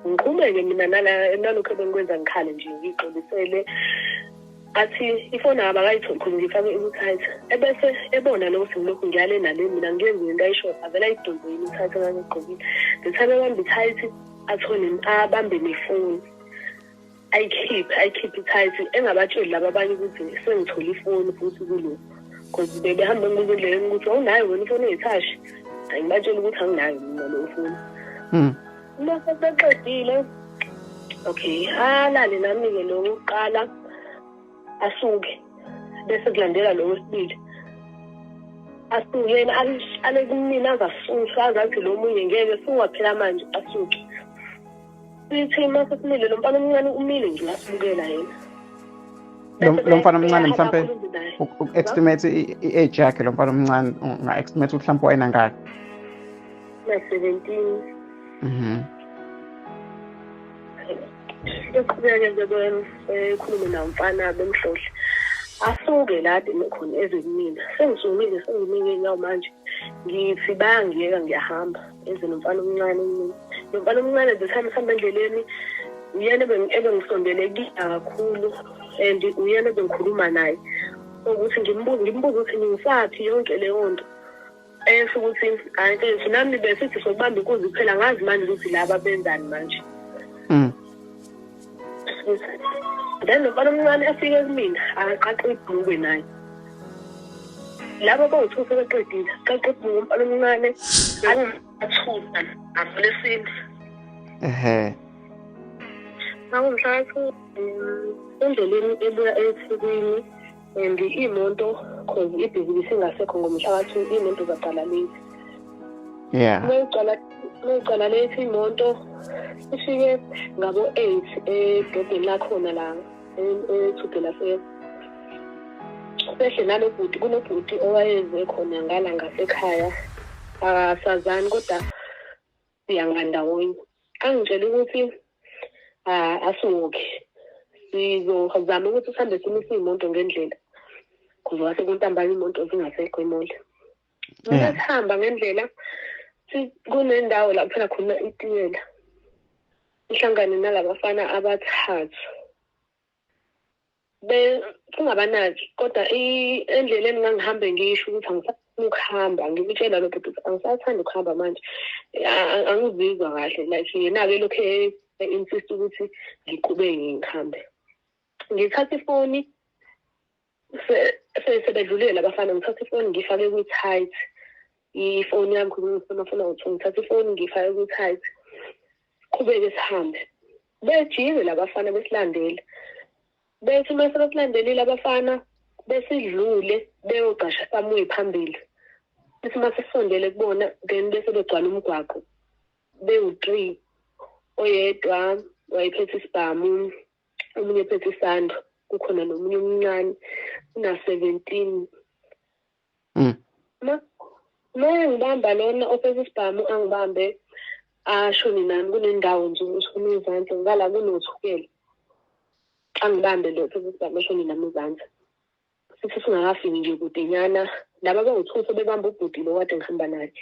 Ngiqhubeke mina nalokhu ebengikwenza, ngikhale nje, ngiyixolisele. Athi ifoni abakayitholi khona, ngifake i-tight, ebese ebona lo ukuthi ngilokhu ngiyale nale, mina ngiyenze into ayishoyo, avele ayidonse yini i-tight engangigqokile. The time ebambe i-tight, athole abambe nefoni, ayikhiphe, ayikhiphe i-tight, engabatsheli laba abanye ukuthi sengithole ifoni futhi kulo, because bebehambe ngibuza endleleni ukuthi, "Awunayo wena ifoni eyithashi?" Angibatsheli ukuthi anginayo mina leyo foni. Uma sebeqedile, okay, alale nami-ke lo wokuqala, asuke, bese kulandela lo wesibili, asuke yena ale kumina, aze asuke, azathi lo munye ngeke suwaphela manje, asuke. Sithi uma sesimile, lo mfana omncane umile nje, uyasibukela yena. Lo mfana omncane, mhlampe uku-estimate i-age yakhe lo mfana omncane, unga-estimate ukuthi mhlawumbe wayenangaki? Na-17. Eqhubeke-ke bekhulume nawo mfana, bemhlohle, asuke la ade khona, eze kumina. Sengisumile, sengime ngey'nyawo manje, ngithi bayangiyeka, ngiyahamba. Eze nomfana omncane kumina. Lo mfana omncane, the time sihamba endleleni, uyena ebengisondele kina kakhulu and uyena ebengikhuluma naye, ukuthi ngimbuze ukuthi ningisaphi yonke leyo nto. Esho ukuthi, "Hayi mfethu, nami besithi sokubamba inkunzi kuphela, ngazi manje ukuthi laba benzani manje." Then lo mfana omncane afike kumina, aqaqe ibhulukwe naye. Laba bowu-two sebeqedile, qaqa ibhulukwe umfana omncane, akungathuka ngolesine. Ngangumhla ka-2 endleleni ebuya eThekwini, and iy'moto, cause ibhizinisi ingasekho ngomhla ka-2, iy'moto zaqala late. Mayicala late imoto, ifike ngabo-8 edrobheni lakhona la eTugela Ferry. Sehle nalo bhuti, kunobhuti owayeze khona ngala ngasekhaya, asazani kodwa siya ngandawonye. Angitshela ukuthi asuke, sizozama ukuthi sihambe simise iy'moto ngendlela, cause wase kuntambama, iy'moto zingasekho e-mall. Uma sihamba ngendlela, kunendawo la kuphela khona itiyela, ihlangane nalabafana abathathu, singabanaki, kodwa endleleni ngangihambe ngisho ukuthi angisafuni ukuhamba. Ngikutshela lo bhuti ukuthi angisathandi ukuhamba manje, angizizwa kahle. Like, yena-ke lokhu e-insist ukuthi ngiqhubeke ngihambe. Ngithatha ifoni, sebedlulile labafana, ngithatha ifoni ngifake kwi-tight, ifoni yami, khona ukuthi ngithatha ifoni ngifake kwi-tight, qhubeke sihambe. Bejike labafana besilandela. Bethi uma sebesilandelile abafana, besidlule, beyocasha somewhere phambili. Sithi uma sisondele kubona, then bese begcwala umgwaqo bewu-three. Oyedwa wayephethe isibhamu, omunye ephethe isando, kukhona nomunye omncane una-17. Ma ngibamba lona ophethe isibhamu, angibambe, ashone nami kunendawo nje ushone ezansi ngala kunothukela. Angibambe lo ophethe isibhamu, ashone nami ezansi. Sithi singakafiki nje kudenyana, laba abawu-two sebebamba ubhuti lo kade ngihamba naye.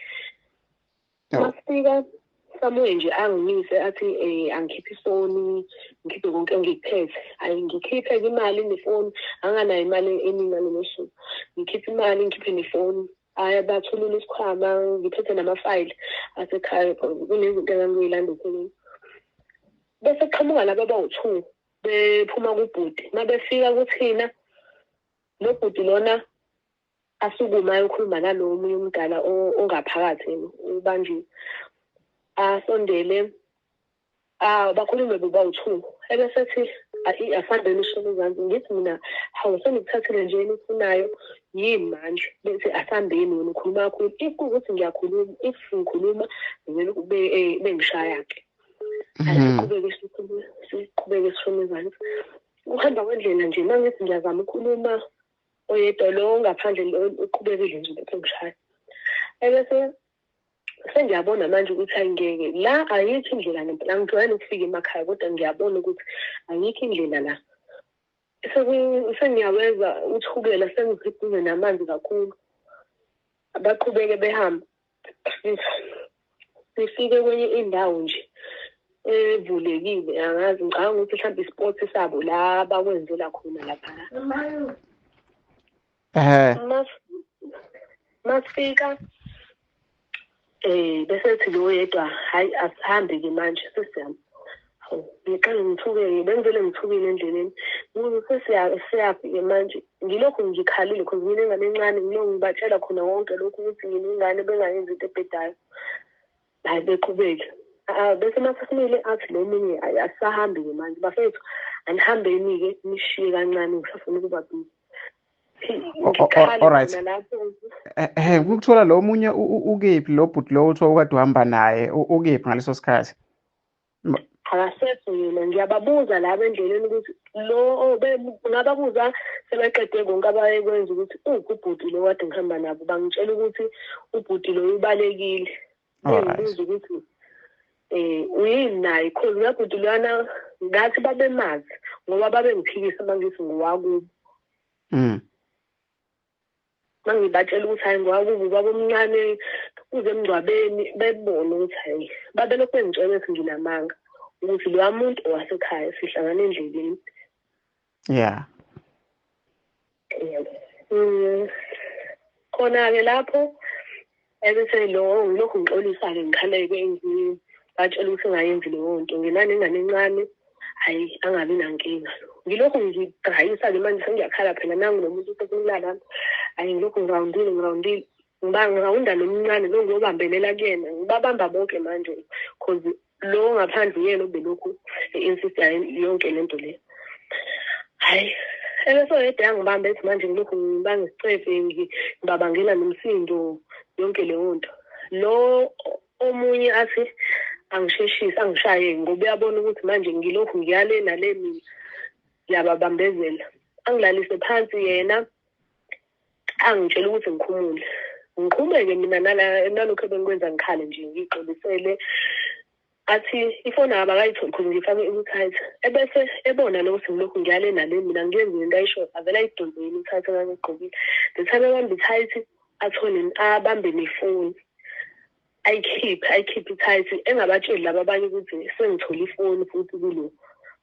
Masifika somewhere nje, angimise, athi angikhiphe ifoni, ngikhiphe konke engikuphethe. Ayi, ngikhiphe-ke imali nefoni, anganayo imali eningi ngalolo suku. Ngikhiphe imali, ngikhiphe nefoni. Hhayi, bathulula isikhwama, ngiphethe namafayili asekhaya, kunezinto engangiyilanda eThekwini. Bese kuqhamuka laba abawu-two bephuma kubhuti. Uma befika kuthina, lo bhuti lona asukume ayokhuluma nalo omunye umdala ongaphakathi ubanjiwe. Asondele, bakhulume bobawu-two, ebesethi, "Asihambeni sishone ezansi." Ngithi mina, "Hawu, sengikuthathile nje enikufunayo, yini manje?" Bethi, "Asihambeni, wena ukhuluma kakhulu." If kuwukuthi ngiyakhuluma, if ngikhuluma, vele bengishaya-ke. Hhayi, siqhubeke, siqhubeke sishone ezansi. Ukuhamba kwendlela nje, uma ngithi ngiyazama ukukhuluma, oyedwa lo ongaphandle lo uqhubekile nje lokhu engishaya. Ebese sengiyabona manje ukuthi angeke la, ayikho indlela ngempela. Angijwayele ukufika emakhaya, kodwa ngiyabona ukuthi ayikho indlela la. Sengiyaweza uthukela, sengiseduze namanzi kakhulu. Baqhubeke behamba, sifike kwenye indawo nje. Evulekile, angazi, ngicabanga ukuthi mhlawumbe i-spot sabo la bakwenzela khona lapha. Masifika bese ethi lo yedwa, hhayi asihambe-ke manje sesiyami. Hawu, ngiqale ngithuke-ke, bengivele ngithukile endleleni. Ngibuza sesiyaphi-ke manje, ngilokhu ngikhalile cause nginengane encane, ngilokhu ngibatshela khona konke lokhu ukuthi nginengane bengayenzi into ebhedayo. Hhayi beqhubeke. Bese masesimile athi lo munye asisahambi-ke manje bafethu, anihambeni-ke nishiye kancane ngisafuna ukuba busy. Alright. Ukuthola lo munye ukephi lo bhuti lo uthiwa ukade uhamba naye, ukephi ngaleso sikhathi? Akasekho yena, ngiyababuza laba endleleni ukuthi lo ngababuza sebeqede konke abayekwenza ukuthi uphi ubhuti lo kade ngihamba nabo, bangitshela ukuthi ubhuti lo ubalekile. Bengibuza ukuthi uyini naye, cause la bhuti lwana ngathi babemazi ngoba babengiphikisa uma ngithi ngowakubo. Mangibatshela ukuthi hayi ngowakubo ubaba omncane uze emngcwabeni, bebone ukuthi hayi babelokhu bengitshela ukuthi nginamanga ukuthi loya muntu owasekhaya sihlangane endleleni. Yeah. Khona-ke lapho ebese lo ngilokhu ngixolisa-ke ngikhaleke ngibatshela ukuthi engayenzi leyo nto, nginanengane encane, hhayi angabi nankinga. Ngilokhu ngigayisa-ke manje sengiyakhala phela nangu lo muntu usefuna ukulala nami. Hhayi ngilokhu ngirawundile ngirawundile. Ngirawunda lo mncane lo ngiyobambelela kuyena, ngibabamba bonke manje cause lo ngaphandle uyena obelokhu e-insista yonke lento le. Hhayi ebese oyedwa yangibamba ethi manje ngilokhu ngibanga isicefe ngibabangela nomsindo yonke leyo nto. Lo omunye athi angisheshise angishaye ngoba uyabona ukuthi manje ngilokhu ngiyale nale mina ngiyababambezela. Angilalise phansi yena angitshela ukuthi ngikhumule. Ngiqhubeke mina nalokhu ebengikwenza ngikhale nje ngixolisele. Athi ifoni abakayitholi cause ngifake i-tight. Ebese ebona lo ukuthi ngilokhu ngiyale nale mina ngiyenze into ayishoyo, avele ayidonse yena i-tight engangigqokile. The time ebamba i-tight athole abambe nefoni. Ayikhiphe ayikhiphe i-tight engabatsheli laba abanye ukuthi sengithole ifoni futhi kulo.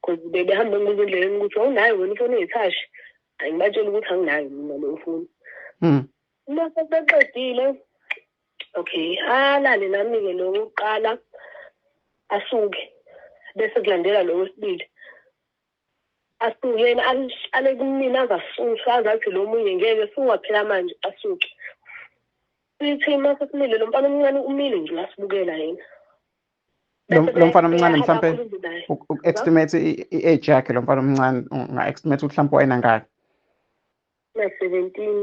Cause bebehamba bengibuza endleleni ukuthi awunayo wena ifoni eyithashi. Ngibatshela ukuthi anginayo mina leyo foni. Uma sebeqedile, okay, alale nami-ke lo wokuqala asuke bese kulandela lo wesibili. Asuke yena ale kumina aze asuke aze athi lo munye ngeke suka phela manje asuke. Sithi uma sesimile lo mfana omncane umile nje uyasibukela yena. Lo mfana omncane mhlampe uku-estimate i-age yakhe lo mfana omncane unga-estimate ukuthi mhlampe wayenangaki? Na-17.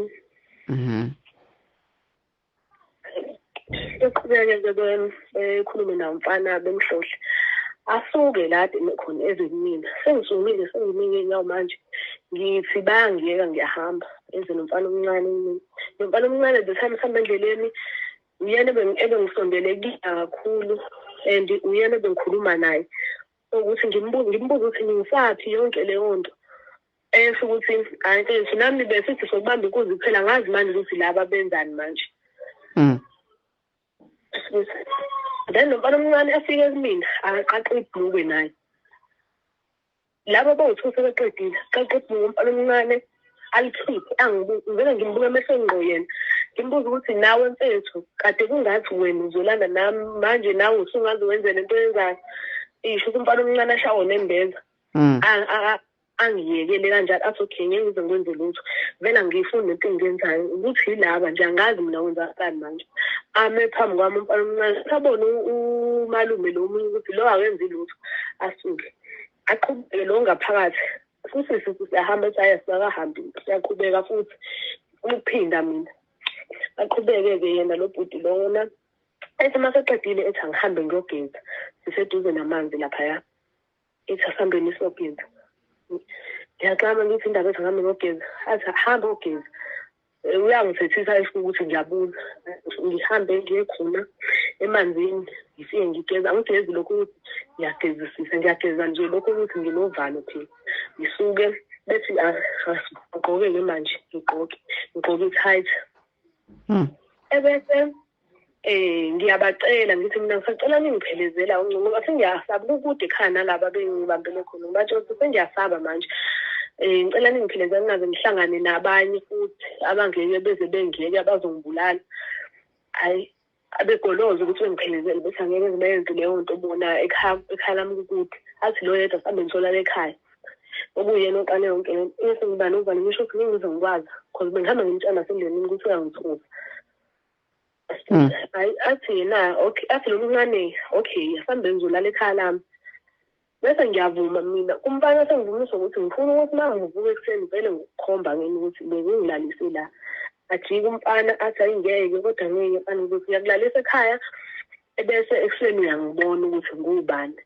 Eqhubeke-ke bekhulume nawo umfana bemhlohle. Asuke la ade khona eze kumina. Sengisumile sengime ngey'nyawo manje. Ngithi bayangiyeka ngiyahamba eze nomfana omncane kumina. Lo mfana omncane the time sihamba endleleni uyena ebengisondele kuyena kakhulu and uyena ebengikhuluma naye. Ukuthi ngimbuze ukuthi ningisaphi yonke leyo nto. Esho ukuthi hhayi mfethu nami besithi sokubamba inkunzi kuphela ngazi manje ukuthi laba benzani manje. Then lo mfana omncane afike kumina aqaqe ibhulukwe naye. Laba bowu-two sebeqedile, aqaqe ibhulukwe umfana omncane alikhiphe angibuke, ngivele ngimbuke emehlweni ngqo yena. Ngimbuze ukuthi nawe mfethu kade kungathi wena uzolanda nami manje nawe usungaze wenze lento oyenzayo. Isho ukuthi umfana omncane ashawe nembeza. Angiyekele kanjalo athi okay ngeke ngize ngikwenze lutho. Vele angiyifuni lento engiyenzayo ukuthi yilaba nje angazi mina kwenzakalani manje. Ame phambi kwami umfana omncane abone umalume lo omunye ukuthi lo akenzi lutho asuke. Aqhubeke lo ngaphakathi futhi sithi siyahamba ethi hhayi asikahambi siyaqhubeka futhi ukuphinda mina. Aqhubeke-ke yena lo bhuti lona ethi uma seqedile ethi angihambe ngiyogeza siseduze namanzi laphaya. Ethi asihambeni siyogeza. Ngiyaxama ngithi indaba ethi angihambe ngiyogeza. Athi hamba ogeza. Uyangithethisa esho ukuthi ngiyabuza. Ngihambe ngiye khona emanzini ngifike ngigeza. Angigezi lokhu ukuthi ngiyagezisisa, ngiyageza nje lokhu ukuthi nginovalo phela. Ngisuke bethi asigqoke-ke manje ngigqoke, ngigqoke i-tight. Ebese Ngiyabacela ngithi mina ngisacela ningiphelezela uncingo ngoba sengiyasaba kukude ekhaya nalaba bengibambele khona, ngibatshela ukuthi sengiyasaba manje. Ngicela ningiphelezela ngingaze ngihlangane nabanye futhi abangeke beze bengiyeke abazongibulala. Hhayi, abegoloza ukuthi bengiphelezele bethi angeke ngibenze leyo nto bona ekhaya lami kukude. Athi lo yedwa sihambe ngitholala ekhaya. Okuyena oqale yonke le nto. Bese ngiba novalo ngisho ukuthi ngeke ngize ngikwazi cause bengihamba ngimtshela nasendleleni ukuthi uyangithusa. Hayi, athi yena okay, athi lo mncane okay, asambe ngizolala ekhaya lami. Bese ngiyavuma mina kumfana sengivumisa ukuthi ngifuna ukuthi uma ngivuka ekuseni vele ngikukhomba ngini ukuthi bengingilalise la. Ajike umfana athi ayingeke kodwa ngeke mfana ukuthi uyakulalisa ekhaya ebese ekuseni uyangibona ukuthi ngubani.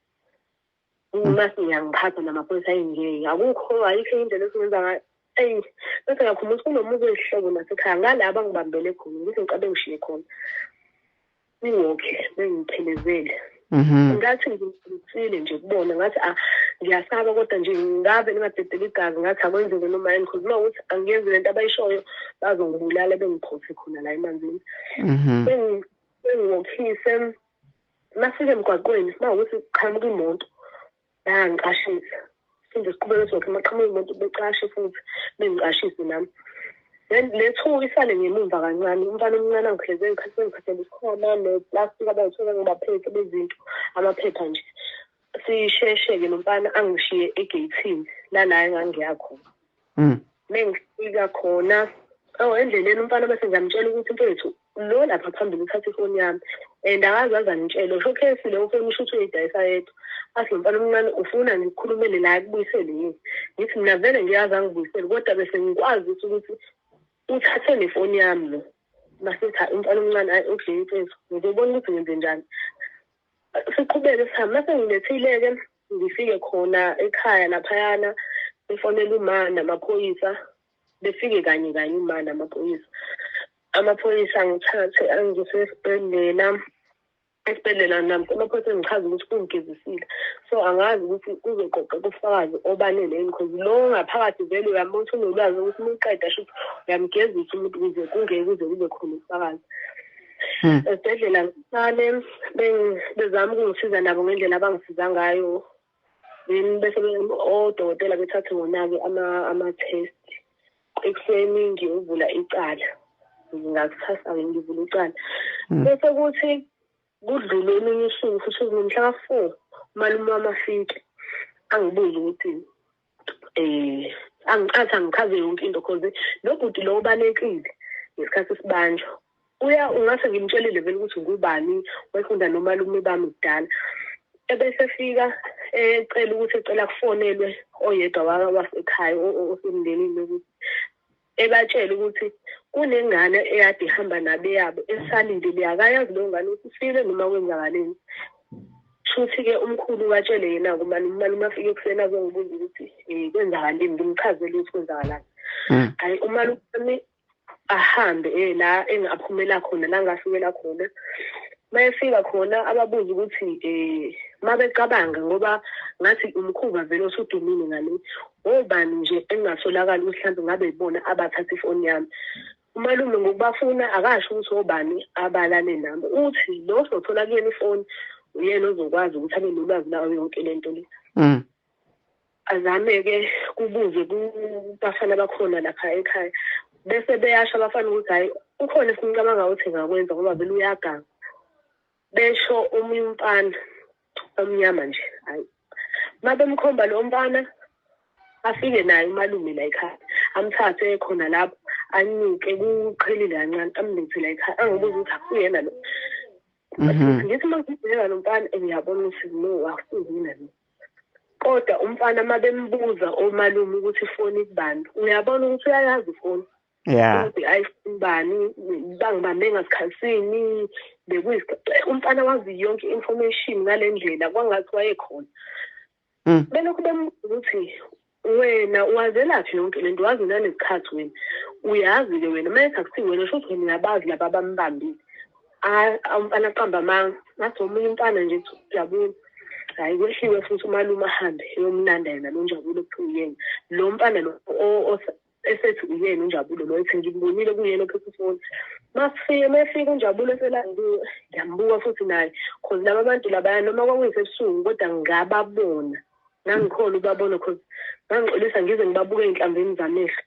Uma singiyangiphatha namaphoyisa ayingeke akukho ayikho indlela esingenza ngayo. Eyi, bese ngiyakhumbula ukuthi kunomuzi oyisihlobo nasekhaya ngala abangibambele khona ngithi ngicabe ngishiye khona. Ngiwokhe bengiphelezele. Ngathi ngithile nje kubona ngathi ngiyasaba kodwa nje ngabe ningadedela igazi ngathi akwenzeke noma yini cause uma ukuthi angiyenzi lento abayishoyo bazongibulala bengiphose khona la emanzini. Bengiwokhise masifike emgwaqweni uma ukuthi qhamuka imoto bayangicashisa. Siphinde siqhubeke sokhe maqhamuka imoto becashe futhi bengicashise nami. Then le two isale ngemumva kancane umfana omncane angipheze ngiphathele isikhwama neplastic abayithola ngibaphethe bezinto amaphepha nje. Sisheshe-ke nomfana angishiye egeyithini lala engangiya khona. Mengifika khona endleleni umfana bese ngiyamtshela ukuthi mfethu lo lapha phambili uthatha ifoni yami and akaze aze angitshele usho khesi leyo foni usho ukuthi uyidayisa yedwa. Athi lo mfana omncane ufuna ngikukhulumele naye akubuyisele yini. Ngithi mina vele ngiyazi angibuyisele kodwa bese ngikwazi ukuthi uthathe nefoni yami lo. Masithi umfana omncane hayi okay mfethu ngizobona ukuthi ngenze njani. Siqhubeke sihambe mase ngilethile-ke ngifike khona ekhaya laphayana ngifonele uma namaphoyisa befike kanye kanye uma namaphoyisa. Amaphoyisa angithathe angise esibhedlela. Esibhedlela nami amaphoyisa engichaza ukuthi kungigezisile. So angazi ukuthi kuzoqoqa ubufakazi obanele yini cause lo ngaphakathi vele uyambona ukuthi unolwazi ukuthi uma uqeda shuthi uyamgezisa umuntu ukuze kungeke kuze kube khona ubufakazi. Esibhedlela ngihlale bezama ukungisiza nabo ngendlela abangisiza ngayo. Then bese odokotela bethathe wona-ke ama-test. Ekuseni ngiyovula icala. Ngakusasa-ke ngivula icala. Bese kuthi kudlule olunye usuku futhi ngomhla ka-4 umalume wami afike angibuze ukuthi angicathi angichaze yonke into cause lo bhuti lo ubalekile ngesikhathi sibanjwa. Uya ungase ngimtshelile vele ukuthi ngubani wayefunda nomalume bami kudala. Ebese fika ecela ukuthi ecela kufonelwe oyedwa wasekhaya osemndenini ukuthi ebatshele ukuthi kunengane eyade ihamba nabeyabo esalindile akayazi leyo ngane ukuthi ifile noma kwenzakaleni. Shuthi-ke umkhulu watshele yena-ke umalume, umalume afike ekuseni azongibuza ukuthi kwenzakaleni ngimchazele ukuthi kwenzakalani. Hhayi umalume wami ahambe la engaphumela khona la ngafikela khona. Mayefika khona ababuza ukuthi mabecabanga ngoba ngathi umkhuba vele osudumile ngale obani nje engasolakali ukuthi mhlawumbe ngabe yibona abathatha ifoni yami. Umalume ngokubafuna akasho ukuthi obani abalane nami, uthi lo sothola kuyena ifoni uyena ozokwazi ukuthi abe nolwazi layo yonke lento le. Azame-ke kubuze kubafana bakhona lapha ekhaya bese beyasho abafana ukuthi hhayi ukhona esimcabanga ukuthi engakwenza ngoba vele uyaganga. Besho omunye umfana omnyama nje, hhayi mabemkhomba lo mfana afike naye umalume la ekhaya amthathe khona lapho anyuke kuqhelile kancane amlethe la ekhaya angibuze ukuthi akuyena lo. Ngithi uma ngibheka lo mfana ngiyabona ukuthi no akusiyena lo. Kodwa umfana mabembuza omalume ukuthi ifoni kubani uyabona ukuthi uyayazi ifoni. Ukuthi iPhone bani bangibambe ngasikhathini umfana wazi yonke information ngale ndlela kwangathi wayekhona. Belokhu bembuza ukuthi wena wazelaphi yonke lento wazi nanesikhathi wena uyazi-ke wena uma ethi akusiwena wena sho ukuthi wena uyabazi laba abambambile. Umfana aqamba amanga ngathi omunye umfana nje Njabulo. Hhayi kwehliwe futhi umalume ahambe eyomlanda yena lo Njabulo kuthiwa uyena lo mfana lo Esethi uyena uNjabulo lo, ethi ngimbonile kuyena ophethe ifoni. Masifike mefika uNjabulo eselandiwe, ngiyambuka futhi naye, cause laba bantu labaya noma kwakuyisebusuku kodwa ngababona. Ngangikhona ukubabona cause ngangixolisa ngize ngibabuke ey'nhlamvini zamehlo.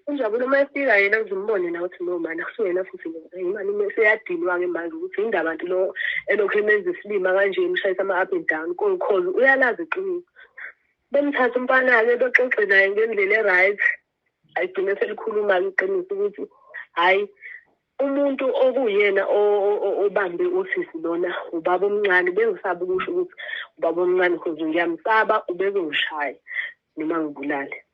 UNjabulo uma efika yena ngizimbone nawe ukuthi no mani akusuyena futhi lo. Imali seyadinwa-ke manje ukuthi yindaba nto lo elokhu emenza isilima kanje emshayisa ama-up and down cause uyalazi iqiniso. Bemthatha umfana-ke bexoxe naye ngendlela e-right, ayigcine selikhuluma-ke iqiniso ukuthi hhayi umuntu okuyena obambe usisi lona ubaba omncane. Bengisaba ukusho ukuthi ubaba omncane cause ngiyamsaba ubezongishaya noma ngibulale.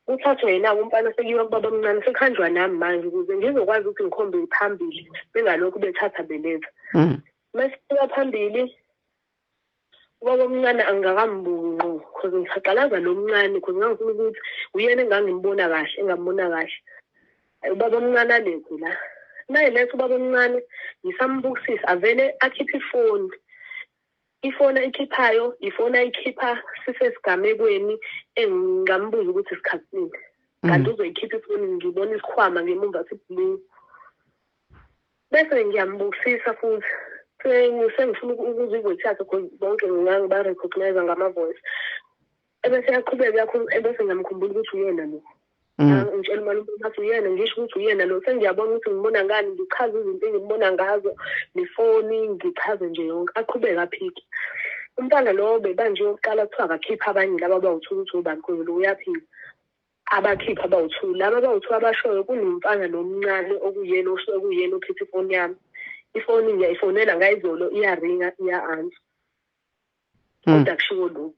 Uthathwe yena-ke umfana sekuyiwa kubaba omncane, sekuhanjwa nami manje ukuze ngizokwazi ukuthi ngikhombe phambili bengalokhu bethatha beletha. Masifika phambili ubaba omncane angingakambuki ngqo cause ngisaqalaza lo mncane cause ngangifuna ukuthi uyena engangimbona kahle, engambona kahle. Ubaba omncane alethe la. Mayeletha ubaba omncane ngisambukisisa avele akhiphe ifoni. Ifoni ayikhiphayo, ifoni ayikhipha sisesigamekweni engingambuza ukuthi isikhathi sini. Kanti uzoyikhipha ifoni ngibona isikhwama ngemuva si-blue. Bese ngiyambukisisa futhi. Sengifuna ukuzwa i-voice yakhe cause bonke ngangiba-recognise ngama-voice. Ebese yaqhubeka yakhuluma, ebese ngiyamkhumbula ukuthi uyena lo. Ngitshela umalume ngathi uyena, ngisho ukuthi uyena lo. Sengiyabona ukuthi ngibona ngani, ngichaze izinto engimbona ngazo, nefoni ngichaze nje yonke. Aqhubeke aphike. Umntwana lo bebanje yokuqala kuthiwa akakhiphe abanye laba abawu-two ukuthi ubani cause lo uyaphika. Abakhiphe abawu-two. Laba abawu-two abashoyo kunomfana lo omncane okuyena osuke kuyena ophethe ifoni yami. Ifoni ngiyayifonela ngayizolo iyaringa iya-answer. Kodwa kushiwo lokhu.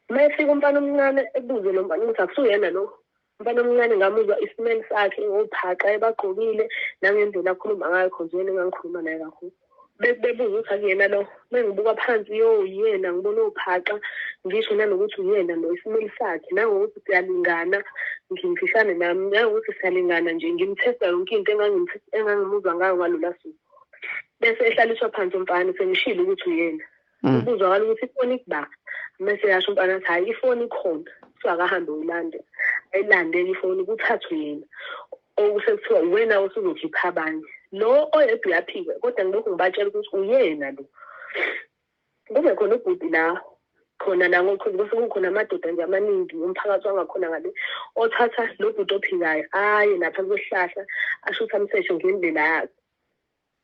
Uma efika umfana omncane ebuze lo mfana ukuthi akusuyena lo. Umfana omncane ngamuzwa isimeni sakhe ngophaqa ebagqokile nangendlela akhuluma ngayo cause uyena engangikhuluma naye kakhulu. Bebuza ukuthi akuyena lo. Mengibuka phansi yo uyena ngibona ophaqa ngisho nanokuthi uyena lo isimeni sakhe nangokuthi siyalingana ngimfishane nami nangokuthi siyalingana nje ngimthesta yonke into engangimuzwa ngayo ngalolu suku. Bese ehlaliswa phansi umfana sengishilo ukuthi uyena. Ubuzwakala ukuthi ifoni kuba mase yasho umfana athi hayi ifoni ikhona kuthiwa akahambe uyilande, ayilande ifoni kuthathwe yena. Okusekuthiwa wena osuzokhipha abanye. Lo oyedwa uyaphika kodwa ngilokhu ngibatshela ukuthi uyena lo. Kube khona ubhuti la khona la ngokuthi bese kukhona amadoda nje amaningi umphakathi wangakhona ngale othatha lo bhuti ophikayo aye lapha kwesihlahla asho ukuthi amseshe ngendlela yakhe.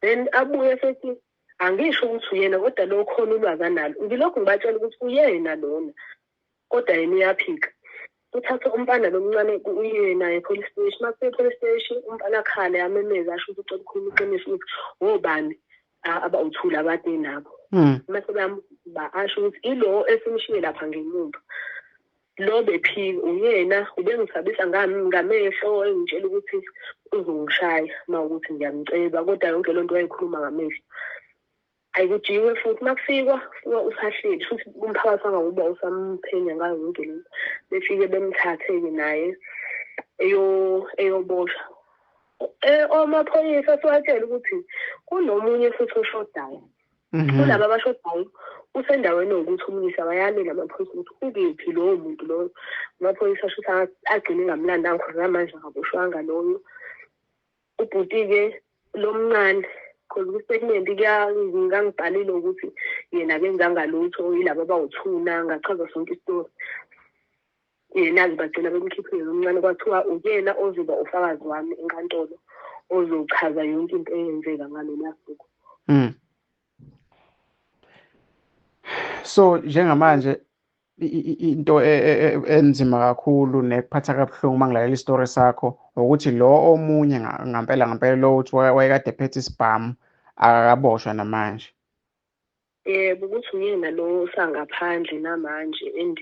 Then abuye sethi angisho ukuthi uyena kodwa lo khona ulwazi analo. Ngilokhu ngibatshela ukuthi uyena lona kodwa yena uyaphika. Uthathe umfana lo mncane uye naye e-police station. Uma kufika e-police station umfana akhale amemeze asho ukuthi ucela ukukhuluma iqiniso ukuthi obani abawu-two abade nabo. Mase ba asho ukuthi ilo esimshiye lapha ngemuva. Lo bephika uyena ubengisabisa ngamehlo engitshela ukuthi uzongishaya uma ukuthi ngiyamceba kodwa yonke lento wayekhuluma ngamehlo. Ayikujiwe futhi makufikwa fika usahleli futhi umphakathi wangakuba usamphenya ngayo yonke lento. Befike bemthathe-ke naye eyoboshwa. Amaphoyisa siwatshela ukuthi kunomunye futhi oshodayo. Kulaba abashodayo usendaweni yokuthi omunye awayalela amaphoyisa ukuthi ukuphi lowo muntu loyo. Amaphoyisa asho ukuthi agcine engamlandanga cause namanje akaboshwanga loyo. Ubhuti-ke lo mncane cause kwi-statement ngangibhalile ukuthi yena akenzanga lutho yilaba abawu-two ngachaza sonke isitori. Yena-ke bagcina bemkhiphile lo mncane kwathiwa uyena ozoba ufakazi wami enkantolo ozochaza yonke into eyenzeka ngaloluya suku. So njengamanje into enzima kakhulu nekuphatha kabuhlungu uma ngilalela isitori sakho ukuthi lo omunye ngampela ngampela lo uthi wayekade ephethe isibhamu akakaboshwa namanje. Yebo, ukuthi uyena lo osangaphandle namanje and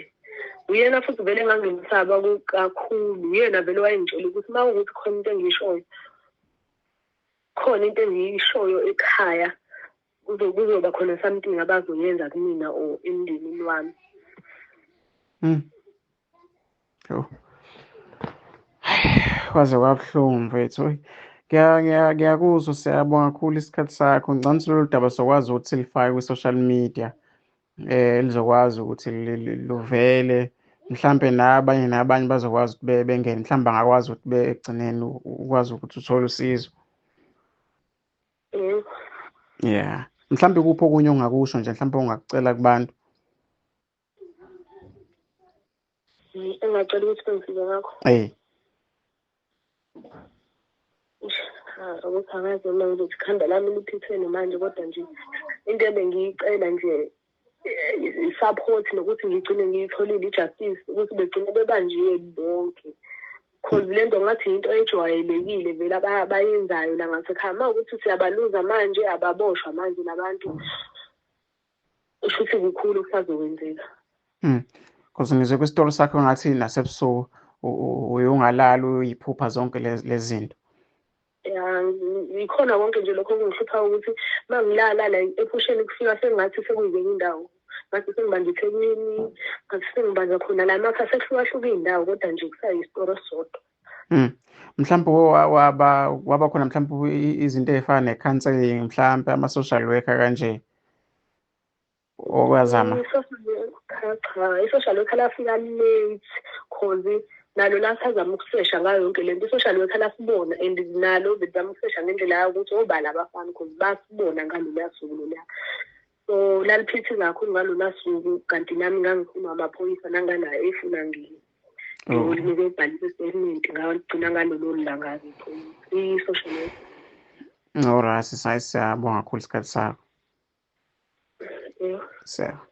uyena futhi vele engangimsaba kakhulu. Uyena vele wayengitshela ukuthi uma kuwukuthi khona into engiyishoyo, khona into engiyishoyo ekhaya kuzoba khona something abazoyenza kumina or emndenini wami. Yo. Kwaze kwabuhlungu mfethu. Ngiyakuzwa, siyabonga kakhulu isikhathi sakho. Ngicabanga ukuthi lolu daba sokwazi ukuthi silifake kwi-social media. Lizokwazi ukuthi luvele Mhlampe nabanye nabanye bazokwazi ukuthi bengene, mhlawumbe bangakwazi ukuthi ekugcineni ukwazi ukuthi uthole usizo. Yebo. Yeah. Mhlampe kuphi okunye ongakusho nje, mhlampe ongakucela kubantu? Engingacela ukuthi bengisize ngakho. Ukuthi angazi noma ngizothi ikhanda lami liphithene manje, kodwa nje into ebengiyicela nje i-support nokuthi ngigcine ngiyitholile i-justice, ukuthi begcine bebanjiwe bonke. Cause le nto ngathi into ejwayelekile vele abayenzayo la ngasekhaya. Uma ukuthi siyabaluza manje, ababoshwa manje labantu, usho ukuthi kukhulu okusazokwenzeka. Cause ngizwe kwisitolo sakho ngathi nasebusuku uye ungalali uyiphupha zonke lezi zinto. Ya, ikhona konke nje lokho okungihlupha ukuthi uma ngilala la ephusheni kufika sengathi sekuyikenye indawo. Ngathi sengibanje eThekwini, ngathi sengibanja khona la makha sekuhlukahluka iy'ndawo, kodwa nje kusayisitoro esisodwa. Mhlawumbe waba khona mhlawumbe izinto ey'fana ne-counselling, mhlawumbe ama-social worker kanje okwazama. Cha, i-social worker lafika late cause nalo lasazama ukusesha ngayo yonke lento. I-social worker lasibona and nalo bezama ukusesha ngendlela yayo ukuthi obani abafana cause basibona ngaloluya suku loluya. So laliphithiza kakhulu ngaloluya suku, kanti nami ngangifunwa amaphoyisa nangala efuna ngiyobhalisa i-statement, ngagcina ngalolo langa i-social worker. Alright, siyabonga kakhulu isikhathi sakho. Yeah. Siyabonga.